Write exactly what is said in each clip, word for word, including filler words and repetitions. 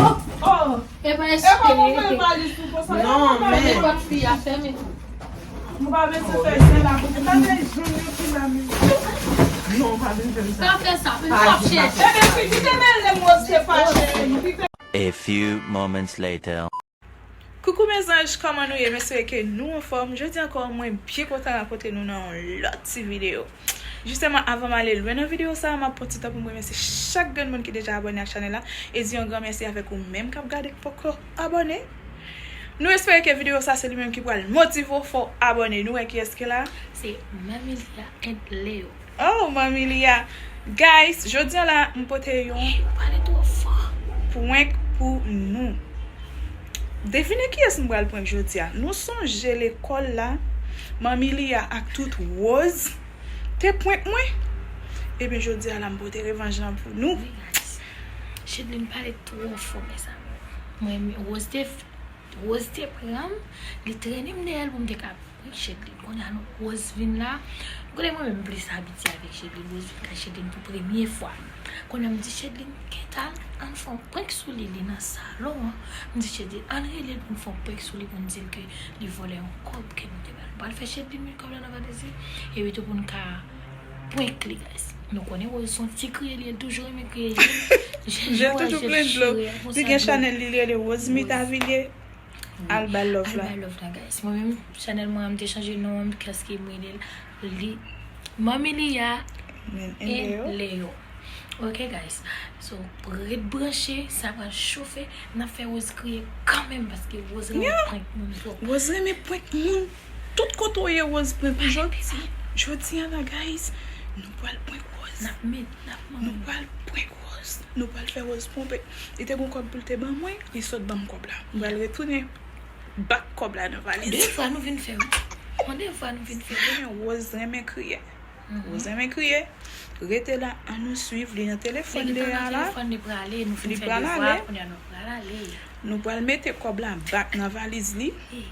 Oh! E pa espere. E pa mwen pa jis pou konsa. Non, men. Nenpòt fi a fèmen. Nou pa bezwen fè zen la pou nou. Gade jan yo ki la, men. Non, pa vin fè m sa. Pa fè sa, vin fòp chèch. Ebyen, fi, kite m ale, m rete fache. A few moments later. Coucou mes anges, kòman nou ye? M espere ke nou anfòm. Jodi ankò, mwen byen kontan rankontre nou nan yon lòt ti videyo. Jisteman, avan m ale lwen nan videyo sa a, m ap pran ti tan pou m remèsye chak grenn moun ki deja abòne ak chanèl la e di yon gran mèsi avèk ou menm k ap gade k poko abòne. Nou espere ke videyo sa se li menm ki pral motive w, fò w abòne. Nou wè kiyès ki la? Se Mamilia and Leo. Oh, Mamilia. Guys, jodi a la, m pote yon prank pou nou. Devine kiyès m pral prank jodi a. Nou sonje lekòl la, Mamilia ak tout Rose te prank mwen? Ebyen, jodi a la, m pote revanj lan pou nou. Wi, guys. Chedlin pale twò fò, mezanmi. Mwen, Rose te, Rose te pran m, li trennen m dèyè l pou m te ka prank Chedlin. Kounye a, nou, Rose vin la. Nou konnen mwen menm, m plis abitye avèk Chedlin. Rose vin kay Chedlin pou premye fwa. Kounye a, m di Chedlin, gentan, ann fè yon prank sou li, li nan salon an. M di Chedlin, ann rele l pou n fè yon prank sou li, pou n di l ke li vòlè yon kòb ke nou te ba l. Nou pral fè Chedlin met kòb la nan valiz li, epi tou pou n ka prank li, guys. Nou konnen Rose se yon ti kriye li ye, l toujou renmen kriye. Jèn toujou plen dlo. Li gen chanèl li, li rele Rosemita Villiers. Al ba l love la. Al ba l love la, guys. Mwen menm, chanèl mwen an, m te chanje non an, paske m rele l li Mamilia and Leo. Ok, guys. So, ret branche, sa pral chofe. N ap fè Rose kriye kanmenm, paske Rose renmen prank moun twòp. Rose renmen prank moun. Tout kote w ye, Rose prank ou. Jodi, jodi a la, guys, nou pral prank Rose. N ap met, n ap manyen. Nou pral prank Rose. Nou pral fè Rose twonpe. Li te gon kòb pou l te ban mwen, li sot ban m kòb la. M pral retounen back kòb la nan valiz. De fwa nou vin fè, wi. Konbyen fwa nou vin fè? Ebyen, Rose renmen kriye. Rose renmen kriye. Rete la, ann nou swiv li nan telefòn deyò a la. Li pral ale, nou fin fè devwa, kounye a nou pral ale. Nou pral mete kòb la back nan valiz li. Hey,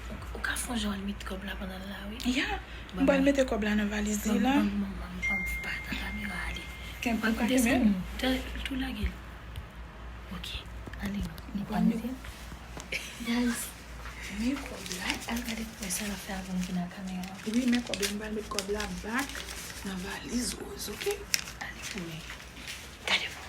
ou, ou ka fè yon jan al met kòb la pandan l la, wi. Ya, m pral mete kòb la nan valiz li la. Ban m, ban m, ban m, ban m, ban m pa nan kamera, ale. Kenbe, ou ka kenbe l. Tou lage l. Ok, ale, nou pral mete. Guys, men kòb la. Al gade pou wè sa l ap fè avan m vin ak kamera. Wi, men kòb la, m pral met kòb la back nan valiz Rose, ok? Ale pou wè. Gade pou wè.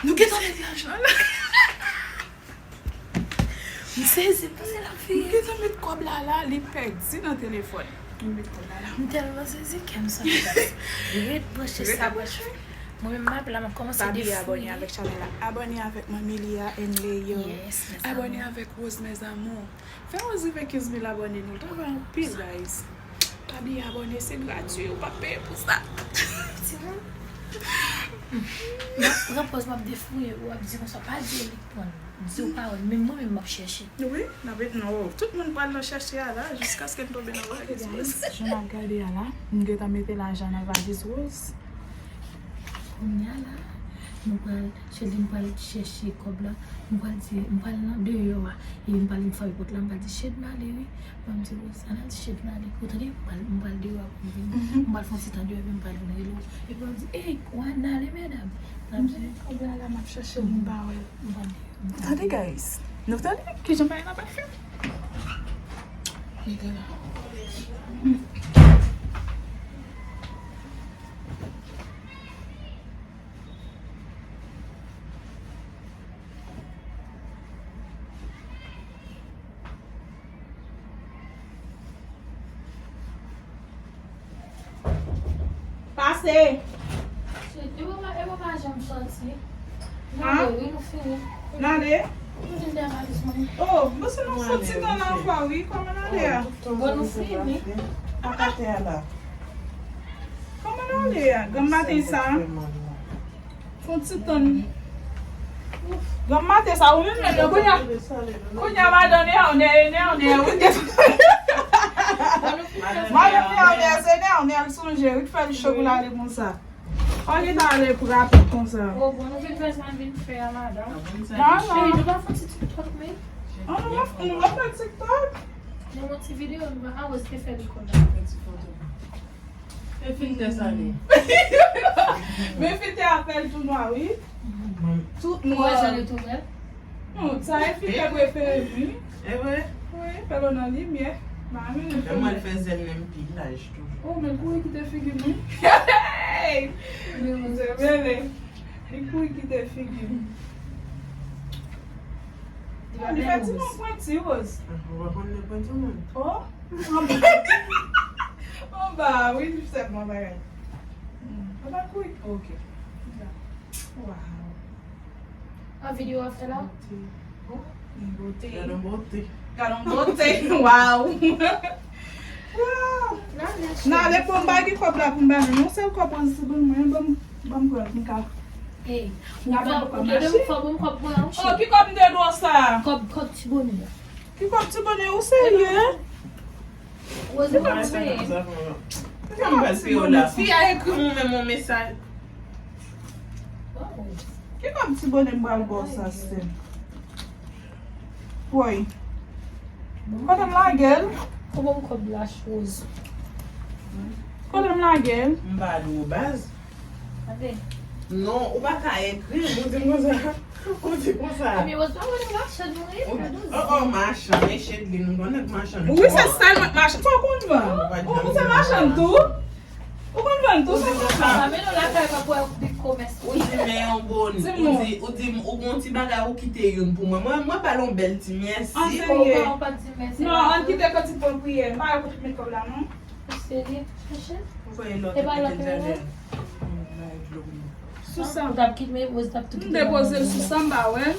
Nou gentan met lajan la. M sezi, m panse l ap veye. M gentan met kòb la la, li pèdi nan telefòn. M met kòb la la. M tèlman sezi, kè m sot. Ret branche sa branche. Mwen menm m ap la, m ap kòmanse defouye. Pa bliye abòne avèk chanèl la. Abòne avèk Mamilia and Leo. Yes, mes amours. Abòne avèk Rose, mes amours. Fè Rose rive kenz mil abòne, nou travay anpil, guys. Pa bliye abòne, se gratui, ou p ap peye pou sa. Timoun. M ap pran pòz, m ap defouye, w ap di konsa, pa di w li k pran. Di w pawòl, men mwen menm m ap chèche. Wi, n ap, non, tout moun pral nan chèche a la, jiskaske n tonbe nan valiz Rose. Jan n ap gade a la, m gentan mete lajan nan valiz Rose. Kounye a la, nou pral, Chedlin pral chèche kòb la. M pral di, m pral nan deyò a. E m pral vin frape pòt la, m pral di, Chedlin ale, wi. Ban m di Rose, ann al di Chedlin ale. Ou tande? M pral, m pral deyò a pou m vin. M pral fè yon ti tan deyò, epi m pral vin rele w. Epi w ap di, ey, w ann ale, medam. N ap di, kòb la la, m ap chèche l, m pa wè l. M pral deyò. Tande, guys. Nou tande? Kijan bagay la pral fèt? Mete la. Pase. Cheri, e papa, e papa janm sòti. N ale, wi, nou fini. N ale? Nou vin dèyè valiz mwen. Oh, bon, se nou sòti nan la ankò, wi. Kòman n ale a? Bon, nou fini. Kòman n ale a? Granm maten sa. Fon ti tann. Ouf. Granm maten sa, ou menm menm, kounye a, kounye a madan nè, nè, nè, nè, wi. Madan nè, nè, se nè, nè, l sonje, wi, k fè l cho pou l ale konsa. Fò li ta ale pou rapid konsa. O, bon, nou vin fè sa n vin fè a, madan. Non, non. Cheri, nou pa fè ti TikTok, men? An, nou pa, nou pa fè TikTok? Nou yon ti videyo, nou pa, a, wè, se fè li konn. Fè ti foto. E filtè sa li. Men filtè a fè l tou nwa, wi. Tout nwa. Ou wè jan li tou bèl? Non, sa e filtè prefere m, wi. E vre? Wi, fè l nan limyè. Mami, li fè mwen fè zèl menm pi laj toujou. Oh, men kouri kite figi m, wi. Hey! Li kouri kite figi m. Li pa bèl, Rose. Li fè ti moun pwenti, Rose. Ah, ou pa konn li pwenti moun. Oh. Anba, wi, li sèlman bagay. Hmm, anba kou, ok. Wow. An videyo w ap fè la? Bote. Oh, bote. Gade yon bote. Gade yon bote. Wow. Wow. N ale pou m ba ki kòb la pou m ba nou. Yon sèl kòb Rose ban mwen, ban m, ban m pran, m ka. Ey, ou fò, ou te dwe fò ban m kòb mwen an. Oh, ki kòb m te dwe sa? Kòb, kòb ti bonè. Ki kòb ti bonè ou serye? Rose, ou pa peye. Ki kòb ti bonè? Fi a ekri mwen menm yon mesaj. Ki kòb ti bonè m pral ba w sa, sè? Woy. Kote m lage l? Ou ban m kòb la, Rose. Kote m lage l? M pa dwe w baz. Tande. Non, ou pa ka ekri m, ou di m konsa. Ou di konsa. Ebyen, Rose pa wè nou machann, nou ye. Ou, oh, oh, machann, e Chedlin, m konnen k machann. Wi, se sèlman k machann. Sa w konn vann? Ou, ou se machann tou? Ou konn vann tou, se konsa. Sa mennen w lakay pa pou w ap di komès. Ou di men yon bon, ou di, ou di, ou gon ti bagay ou kite youn pou mwen. Mwen, mwen ba l yon bèl ti mèsi. An serye? Ou pa, ou pa di mèsi. Non, ann kite kantik bon priyè. M pa wè kote w met kòb la, non. Ou serye? Chache? Ou voye lòt. E pa lòt mwen. Sou sa. Ou t ap kit, men Rose t ap tou kite. M depoze l sou sa, m pa wè l.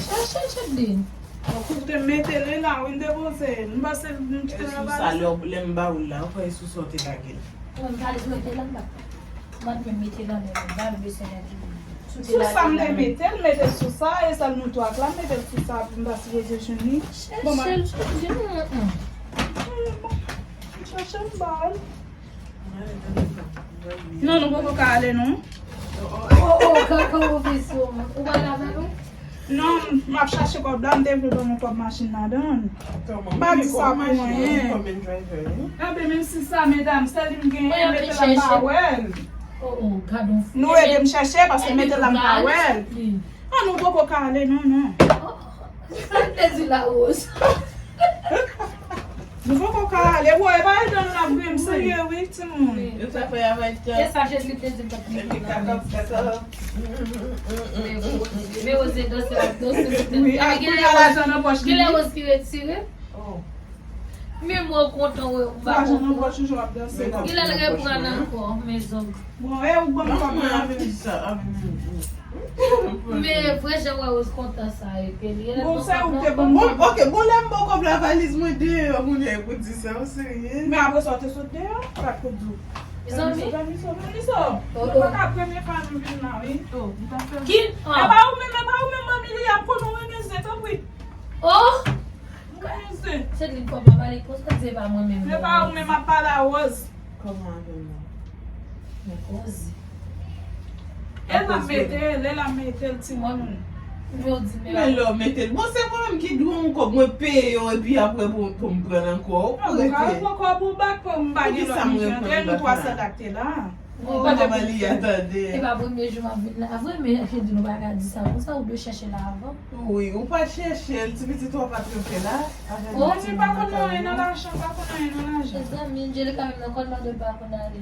Chache, Chedlin. Donk, ou te mete l la, wi, m depoze l. M panse m kite l anba sou sa, lè, lè m ba ou l la, ou kwè e sou sa w te lage l? Mwen, m pa al mete l anba. Mwen menm mete l anlè, m pa bezwen mete l. Sou sa m te mete l, mete l sou sa, e sèl nou twa k la, m mete l sou sa pou m pa sipoze jwenn li. Bon, mwen. Chèche l, chèche l, m, m. Bon, m chache m ba l. Non, nou poko ka ale, non. Oh, oh, kaka ou vin sou mwen. Ou pa la avè nou? Non, m ap chache kòb la, m te vle ban nou kòb machin ladan. M pa di sa pou anyen. Anben, menm si sa, medam, sèl li m genyen, mete la m pa wè l. Oh, oh, gad on fi. Nou ede m chèche, paske mete la m pa wè l. An, nou poko ka ale, non, non. Sa te di la, Rose. Nou poko ka ale. Woy, e pa etan nou n ap grenn, serye, wi, timoun. Yo sa fè avèk tè. E sa Chedlin te di m pa t mete nan men. Men Rose danse, l ap danse. Wi, ak kounye a lajan nan pòch li. Genlè Rose ki retire. Oh. Men mwen kontan wè ou pa konprann. Genlè l reprann ankò, men zong. Bon, e ou ban m kòb mwen avè m. Men vrè jan wè Rose kontan sa e ke li. Bon, se ou te ban m. Bon, ok, bon, lè m ba w kòb la valiz mwen deyò, moun yo pou di sa, ou serye? Men apre sa, w te sot deyò, sa k pou di w. Mezanmi. Mezanmi, mezanmi, mezanmi. Oh, oh. Pa ka premye fwa nou vin la, wi. Oh, m pa fè. Ki? E pa ou menm, e pa ou menm, manmi li ap konn ou renmen zen, tanpri. Oh! Ou renmen zen. Se li kòb la pale konsa, di e pa mwen menm. E pa ou menm ap pale a Rose. Kòman avè mwen? Men koze. E l ap mete l, e l ap mete l, timoun. Men lè w mete l. Bon, se mwen menm ki dwe yon kòb, mwen peye yo, epi apre pou, pou m pran l ankò. Ou pou rete. Ou ka repran kòb ou back, pou m pa gen lòt moun ki antre, nou twa sèl ak te la. Ou pa t ap li a, tande. E pa premye jou m ap vin la. Vre, men Chedlin, ou pa ka di sa konsa, ou dwe chèche la avan. Wi, ou pa chèche l, ti pitit ou a pa t rantre la. Avè nou ti moun nan kay la. Manmi pa konn anyen nan lajan, pa konn anyen nan lajan. Mezanmi, Angelica menm nan kòl mande l pa konn ale.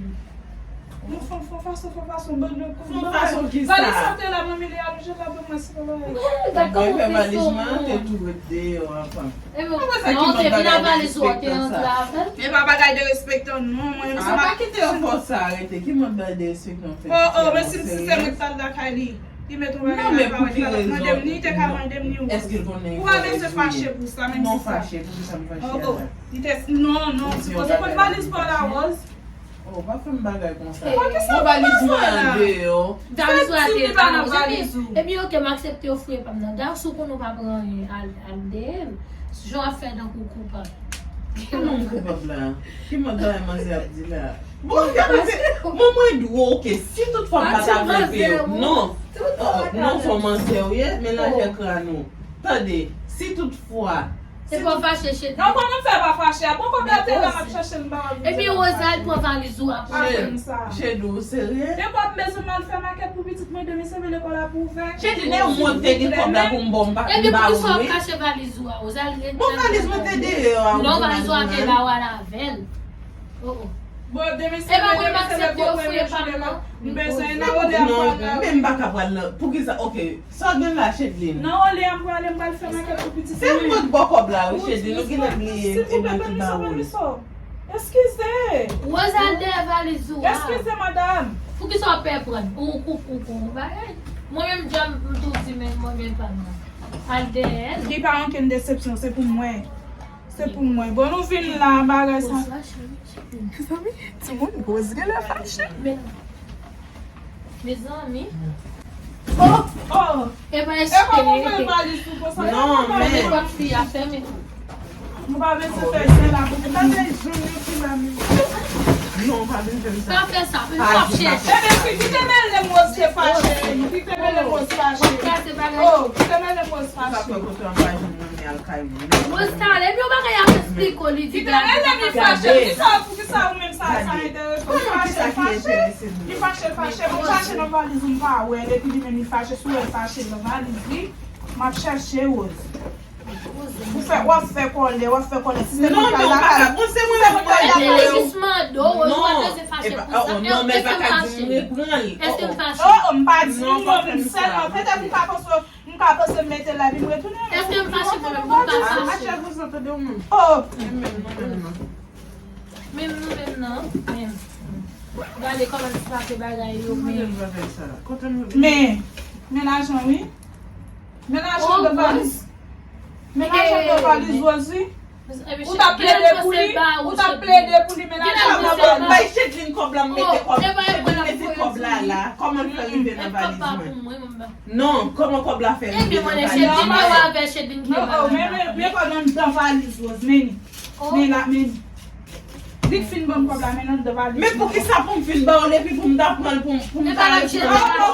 Nou fè, fè fason, fè fason, ban nou, fè fason ki sa? Valiz sa te la, manmi li aloje la, ban mwen, silvouplè. Gad kòman ou fè valiz mwen, te tou ret deyò avan. Apre sa, ki mòd bagay derespektan sa? E pa bagay derespektan, non, mwen menm se pa kite yon fòs sa arete. Ki mòd bagay derespektan fè? Oh, oh, men si, si se mwen ki t al lakay li, li met yon bagay nan pawèt la, l ap mande m, li te ka mande m, ni ou. Èske l konnen? Ou pa bezwen fache pou sa, menm si sa. Non, fache, poukisa m fache a la? Li te, non, non, ou sipoze konn valiz pa w la, Rose. Oh, pa fè m bagay konsa. Bon, valiz mwen an deyò. Valiz ou a te pa nan valiz ou. Epi ok, m aksepte ofri pa m nan. Dayè si w konnen w pa pran anyen, al, al dèyè m. Jan w ap fè tankou koupab. Ki non m koupab la? Ki mòd bagay manzè ap di la? Bon, gade, se, bon, mwen dwe, ok, si tout fwa m pa ta vle peye w, non. Oh, non, se yon manzè w ye, men lajè kràn ou. Tande, si tout fwa. Se pa fache, cheri. Non, kòman fè pa fache? Bon, kòb la te la, m ap chache l, m pa wè. Epi Rosal pran valiz ou a pou mwen. Cheri, ou serye? Depi w ap bezwen m al fè makèt pou pitit mwen, demen se lekòl ap ouvè. Cheri, lè mwen te gen kòb la pou m ba w, m ba ou li. Epi poukisa w ap kache valiz ou a, Rosal? Bon, valiz mwen te deyò a. Non, valiz ou a te la, w al avè l. Oh, oh. Bon, demen se lè, demen se lè, bon, premye jounen, m bezwen nan olè ap pran nan. Men m pa ka pral nan. Poukisa? Ok. Sa w gen la, Chedlin? Nan olè a m prale, m pral fè makèt pou pitit mwen. Se mwen k ba w kòb la, wi, Chedlin. Ou genlè bliye e mwen ki ba ou l. Eskize. Rosal dèyè valiz ou a. Eskize, madanm. Poukisa w pè pran? Ou koup ou kon bagay. Mwen menm, djòb, m tou di, men mwen menm pa m nan. Al dèyè l. Li pa ankenn desepsyon, se pou mwen. Se pou mwen. Bon, nou vin la, bagay sa. Mezanmi, timoun, Rose genlè fache. Mezanmi. Oh, oh. E pa espere. Non, men. Pòt fi a fèmen. Nou pa bezwen fè zen la pou nou. Gade jan yo ki la, men. Non, pa bezwen fè sa. Pa fè sa, pou nou pa chèche. Ebyen, kite mele m Rose fache. Kite mele m Rose fache. Oh, kite mele m Rose fache. Rose, talè, epi yon bagay ap esplike w, li di gade. Kite mele m fache. Kisa, poukisa ou menm sa, sa enterese w? Li fache, fache. Li fache, fache. Mwen chache nan valiz ou, m pa wè l, epi li menm li fache, si w wè l fache nan valiz li, m ap chache Rose. Ou fè, w ap fè kòlè, w ap fè kòlè. Si se mwen k al lakay, si se mwen k al lakay ou. Epi li jis mande w, Rose, ou pa bezwen fache pou sa. Non, men pa ka di m repran l. Èske m fache? Oh, oh, m pa di non, non, m sèlman, petèt ou ka panse, m ka panse m mete l la, epi m retounen. Èske m fache mwen menm? Mwen pa fache. Atchè, Rose, tande w menm. Oh. Menm nou menm nan. Menm nou menm nan. Menm. Gade kòman se pase bagay yo, men. Men, men lajan, wi. Men lajan de valiz. Men lajan de valiz, Rose, wi. Ou t ap plede pou li. Ou t ap plede pou li, men lajan de valiz. Bay Chedlin kòb la, m mete kòb. Chedlin mete kòb la la. Kòman l fè rive nan valiz mwen? Non, kòman kòb la fè rive nan valiz mwen? Ebyen, mwen, Chedlin, mwen wè avè Chedlin ki mal. Non, men, men, men kòb anndan valiz, Rose, men li. Men la, men li. Li t fin ban m kòb la, men anndan valiz mwen. Men poukisa pou m fin ba w l epi pou m ta pran l pou m, pou m ta retire l ankò?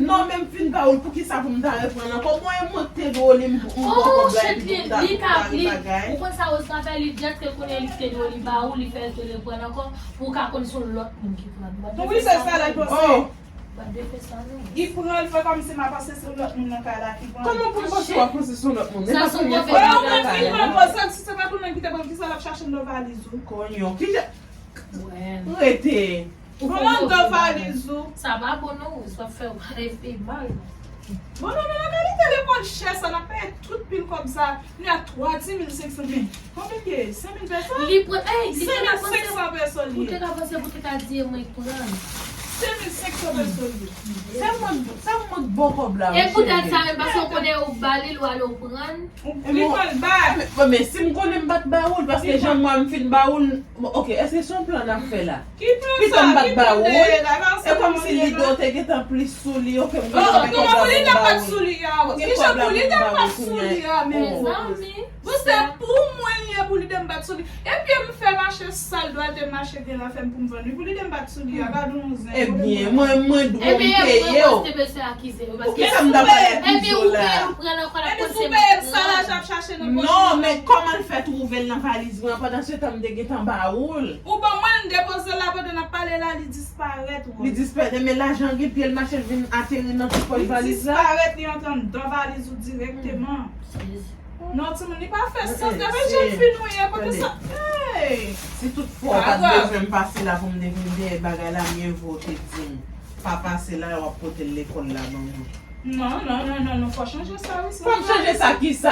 Non, men m fin ba w l, poukisa pou m ta reprann ankò? Mwen, mwen k te dwe li, m, m pran kòb la epi pou m ta pale bagay. Ou konn sa Rose ka fè, li djèt ke konnen li k te dwe li ba ou, li fè l te reprann ankò, pou w ka konn se yon lòt moun ki pran l. Wi, se sa l ap panse. Li pran l fè kòmsi m ap panse se lòt moun nan kay la ki pran l. Kòman pou m panse w ap panse se yon lòt moun? E pa premye fwa m nan kay la. Sa se yon move bagay. Sa, si se pa tou nèg ki te pran l, kisa l ap chache anndan valiz ou? Konyon, kijan? Rete. Pran anndan valiz ou. Sa pa bon non, sa fè w fè mal. Bon, non, non, nan kalite lekòl chè sa, n ap peye tout pil kòb sa. Kounye a twa, dis mil senk san, men konbyen l ye? Senk mil peso? Li pran, ey, li te nan panse. Senk mil senk san peso li ye. Ou te ka panse pou te ka di e mwen k pran l. Senk mil senk san peso li ye. Se mwen, se mwen k ba w kòb la, wi, cheri. E poutèt sa menm, paske w konnen ou ba li l, ou ale w pran l. Li pran l bak. Men, men si m konnen m pa t ba ou l, paske jan mwen m fin ba ou l, ok, èske se yon plan n ap fè la? Ki plan sa? Pito m pa t ba ou l. E kòmsi lide w te gentan plis sou li, ok, m gentan gen kòb la pou m ba ou l. Kijan pou lide m pa t sou li a? Mezanmi. Bon, se pou mwen li ye pou lide m pa t sou li. Epi m fè mache sal, dwal te mache gen la fè m pou m vann li. Pou lide m pa t sou li a, gad yon zen. Ebyen, mwen, mwen dwe m peye w. Poukisa m ta pral akize w la? Epi si w peye m, sa lajan ap chache nan pòch mwen. Non, men kòman l fè twouve l nan valiz mwen pandan se tan m te gentan ba ou l? Ou ban mwen l, m depoze l la pandan n ap pale la, li disparèt. Li disparèt, men lajan gen pye l mache l vin ateri nan tout pòch valiz la. Li disparèt, li antre anndan valiz ou dirèkteman. Non, timoun, li pa fè sans. Depi jèn fi nou ye, kote sa? Hey! Si tout fwa w pa t bezwen m pase la pou m te vin dèyè bagay la, mye vo w te di m pa pase la, w ap pote l lekòl la ban mwen. Non, non, non, non, non, fò chanje sa, wi. Fò m chanje sa, kisa?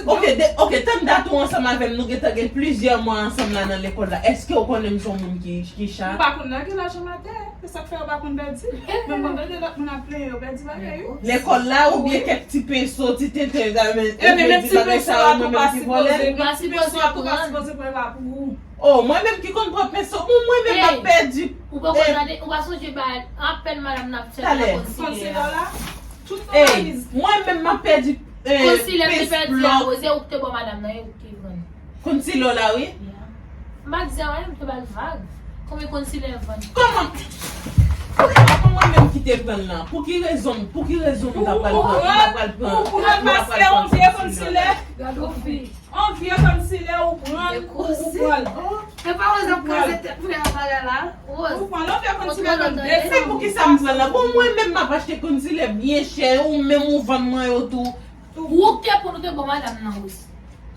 Ok, ok, tann dat ou ansanm avè m, nou gentan gen plizyè mwa ansanm la nan lekòl la. Èske w konnen m se yon moun ki, ki cha? M pa konn lage lajan m atè. Se sa k fè yo pa konn pèdi. Men m konn tande lòt moun ap plenyen yo pèdi bagay, wi. Lekòl la oubyen kèk ti penso, ti tenten, men ti bagay sa yo, mwen menm ki vòlè. Ti penso a tou pa sipoze pran, e pa pou ou. Oh, mwen menm ki konn pran pens, bon, mwen menm m ap pèdi. Ou poko tande, ou pa sonje ba apèn madanm nan ap fè la konsilè la. Konsilè la, tout analiz. Mwen menm m ap pèdi pens blòk. Konsilè m te pèdi a, Rose, ou k te ba madanm nan, e ou k te vann. Konsilè la, wi. M pa di anyen, m te ba l vag. Konbyen konsilè vann? Kòman? Kòman mwen menm ki te pran l lan? Pou ki rezon, pou ki rezon m ta pral pran, m ta pral pran, m ta pral pran konsilè? Gade yon fi. An vye konsilè ou pran l, ou, ou pran l. E pa Rose ap kraze tèt mwen ak bagay la. Rose. Ou pran l, an vye konsilè ou pran l. Se pou ki sa m pran l lan? Bon, mwen menm m ap achte konsilè byen chè, ou menm ou vann mwen yo tou. Ou te pran, ou te ba madanm nan, Rose.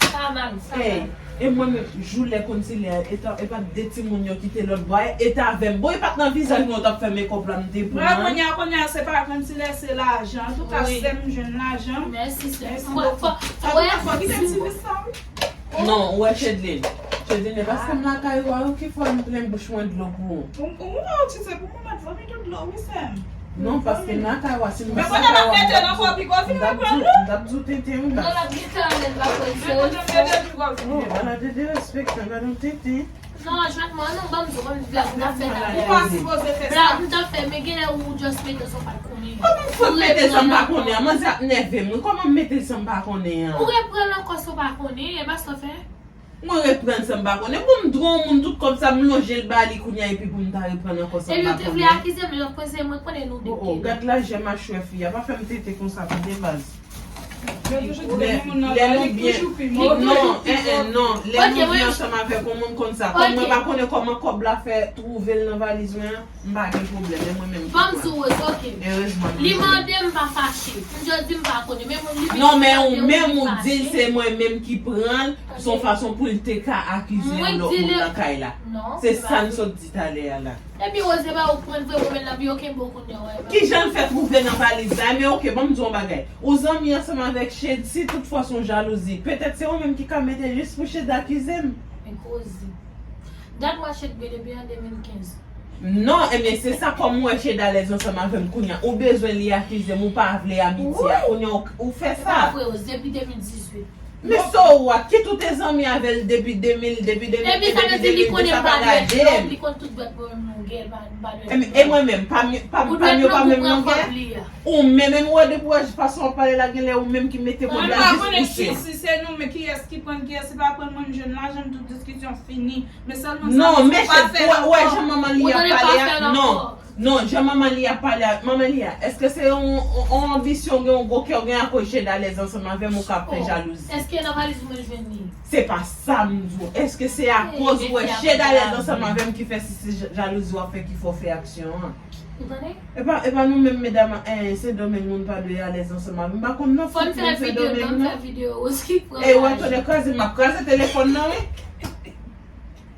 Sa mal, sa mal. E mwen menm, jou lè konsilè a, e ta, e pa t de timoun yo ki te lòt bò a, e t avè m. Bon, e pa t nan vizaj mwen yo t ap fè mekòp la, m te pran. Mwen kounye a, kounye a, se pa konsilè, se lajan. Antouka, sè m jwenn lajan. Mèsi, sè. Mèsi bokou. Antouka, fò kite ti vis sa, wi. Non, ou wè Chedlin. Chedlin, e paske m lakay ou a, wi, ki fè m plen bouch mwen dlo pou ou. Ou, ou, ou, ti se pou mwen mèt vomite dlo, wi, sè m. Non, paske m lakay ou a, si m pa lakay ou a, m t ap di w, m t ap di w tenten, wi, baz. Non, l ap gen talè, l pa kwè se ou. Oh, ala de derespektan, gade yon tenten. Non, jwenn mwen, non, ban m di w, ban m di w, blag, m t ap fè talè. Ou pa sipoze fè sa. Blag, m t ap fè, men genlè ou just mete sa w pa t konnen an. Kòman m fout mete sa m pa konnen an? Manzè ap nève m, wi. Kòman m mete sa m pa konnen an? Ou reprann l ankò sa w pa konnen, e pa sa w fè. Mwen reprann sa m pa konnen. Bon, m dwe yon moun tout kòb sa, m lonje l ba li kounye a, epi pou m ta reprann ankò sa m pa konnen. Epi ou te vle akize m, lè w konn se mwen k konnen nou de. Oh, oh, gad lajè machwè fi a, pa fè m tenten konsa tande baz. Lè, lè nou byen, non, en, en, non, lè nou byen ansanm avèk yon moun konn sa. Kòm mwen pa konnen kòman kòb la fè twouve l nan valiz mwen an, m pa gen pwoblèm, e mwen menm ki pran l. Ban m di w, Rose, ok. Erezman nou. Li mande m pa fache. M just di m pa konnen. Men li vin mande m fache. Non, men ou menm ou di l se mwen menm ki pran l, se yon fason pou l te ka akize yon lòt moun nan kay la. Se sa n sot di talè a la. Epi Rose, e pa ou k pran l vre, ou menm nan pi, ok, bon, kounye a, wè. Kijan l fè twouve nan valiz la? Men ok, ban m di w yon bagay. Ou zanmi ansanm avèk Shade, si toutfwa se yon jalouzi, petèt se ou menm ki ka mete jis pou Shade akize m. Men koze. Dat mwen Shade gen depi an de mil kenz. Non, ebyen se sa, kòm ou wè Shade alèz ansanm avè m kounye a, ou bezwen li akize m, ou pa vle amitye a, kounye a ou, ou fè sa. Se pa vre, Rose, depi de mil dizuit. Men so what, kit ou te zanmi avè l depi de mil, depi de mil, epi de mil de sa pa gade m. Li konn tout dwèt mwen menm longè, pa, pa dwèt mwen. E mwen menm, pa m, pa m, pa m yo pa menm longè? Ou menm, menm wè depi w wè fason w ap pale la, genlè ou menm ki mete kòb la jis pou se. Si se nou, men kiyès ki pran, kiyès ki pa pran, mwen m jwenn lajan m, tout diskisyon fini. Men sèlman sa, non, men ou pa fè l ankò. Wè, wè jan manman li ap pale a, non. Non, jan manman li ap pale a, manman li a, èske se yon, yon, yon anbisyon, gen yon gwo kè w gen akoz Shade alèz ansanm avè m ou ka ap fè jalouzi? Èske nan valiz ou mwen jwenn li? Se pa sa m di w. Èske se akoz ou wè Shade alèz ansanm avè m ki fè si se ja-, jalouzi w ap fè ki fè w fè aksyon an? Ou tande? E pa, e pa nou menm medam, eh, Sendomeng moun pa dwe alèz ansanm avè m. M pa konn non fout moun Sendomeng non. Fò n fè videyo, ban m fè videyo, Rose ki pran. E w antann kraze, m ap kraze telefòn nan wi.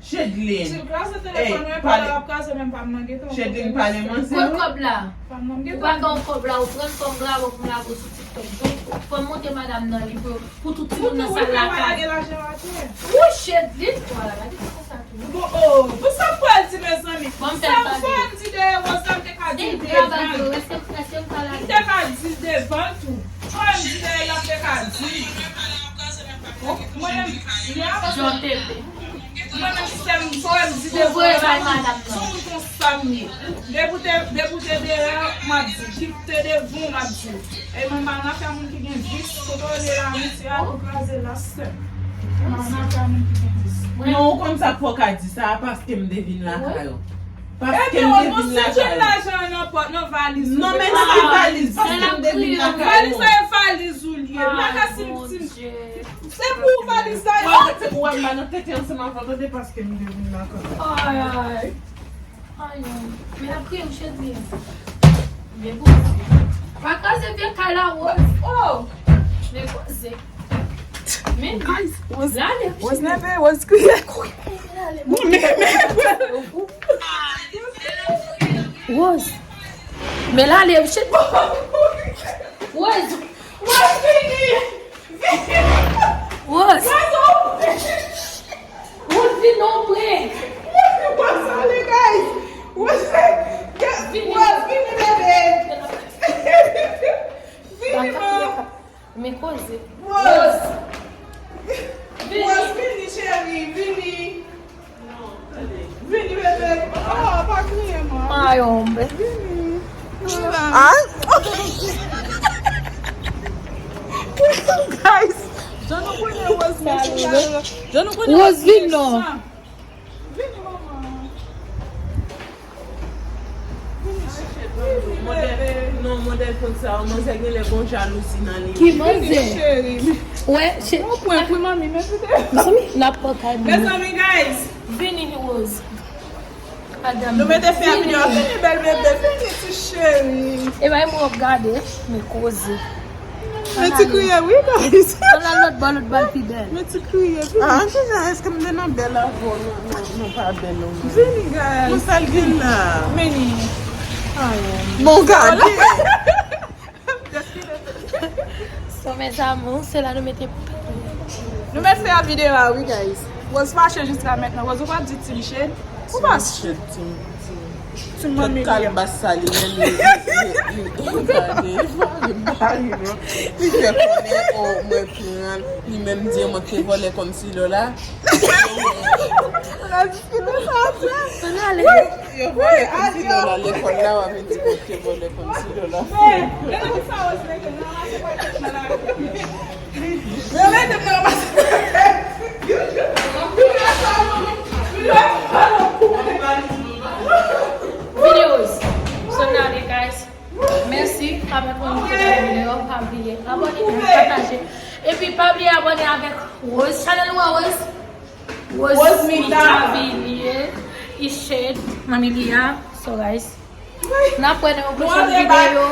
Chedlin. Si l kraze telefòn mwen, pale l ap kraze menm pa m nan geto. Chedlin pale manzè. Kot kòb la? Pa m nan geto. Ou pa gen yon kòb la, ou pran kòb la, ou pou m lage sou TikTok. Donk, fò m montre madanm nan li pou, pou tout timoun nan sal lakay. Ou tou wi, pa lage lajan atè. Wouy, Chedlin. Vwala, pa di konsa tou. Bon, oh, pou sa m pral di, mezanmi. Sa m fè m di dèyè Rose la, m te ka di l devan l. M te ka di l devan l tou. Fò m di dèyè l, m te ka di l. Mwen menm, Jan T P. Mwen menm sè m, sou wè m di devan w la, sou moun konsa m ye. Depi w te, depi w te dèyè, m ap di w. Ki te devan w, m ap di w. E mwen pa nan afè moun ki gen vis, kote w ye la, mesye a tou kraze la, sè m. Mwen pa nan afè moun ki gen vis. Non, ou konn sa k fè w ka di sa, paske m te vin lakay ou. Paske m te vin lakay ou. Ebyen, ou jwenn lajan an nan pòt, nan valiz ou. Non, men nan ki valiz, paske m te vin lakay ou. Valiz sa e valiz ou l ye. M pa ka si m, si m, Se pou ou valiz la, yo. Ou wè m ba nan tete ansanm avè w, tande, paske m te vin lakay. Ay, ay. Ay, ay. Men ap kriye m, Chedlin. Men koze. Pa kraze vye kay la, Rose. Oh. Men koze. Men, guys, Rose, la, Rose leve, Rose kriye. Men, men, men. Rose. Men la, leve, Chedlin. Rose. Rose, vini. Rose! Rose, vin non pre! Rose, ale, guys! Rose, vini, bebe! Vini, man! Men koze. Rose! Rose, vini, cheri, vini! Ay, hombre. Ah? Guys, jan nou konnen Rose, men se la. Jan nou konnen Rose, vin non. Vini, manman. Modèl, non, modèl konn sa, manzè gen lè gon jalouzi nan li. Ki manzè? Cheri. Wè, che. Yon pwen pou manmi, men pite. Mezanmi, n ap pran kay manmi. Mezanmi, guys. Vini, Rose. Nou mete fè a videyo. Vini, bèl bebe, vini, ti cheri. E bay mwen ap gade, men koze. Men ti kriye, wi, guys. An al lòt bò, lòt bò l pi bèl. Men ti kriye, vini. Ah, se sa, èske m te nan bèl avè w? Non, non, non, pa bèl, non. Vini, guys. Mwen sa l gen la. Vini. Bon, gade. So, mes amours, se la nou mete. Nou met fè a videyo a, wi, guys. Rose fache jiska mentnan. Rose, ou pa di Team Shade? Ou pa Shade, Team, Team. Team Manmi. Kalbas sa li menm, li, li, li, li, li gade, li pa ri, non. Li fè konnen, oh, mwen pran, li menm di mwen te vòlè kòm si Lola. Yo vòlè kòm si Lola lekòl la, w ap vin di mwen te vòlè kòm si Lola. Videos. So now, guys, mèsi. Pa bliye abòne, pataje. Epi pa bliye abòne avèk Rose channel ou a, Rose. Rose Mita Villiers, Ishade, Manmi Lia. So guys, n ap wè nan yon pwochèn videyo.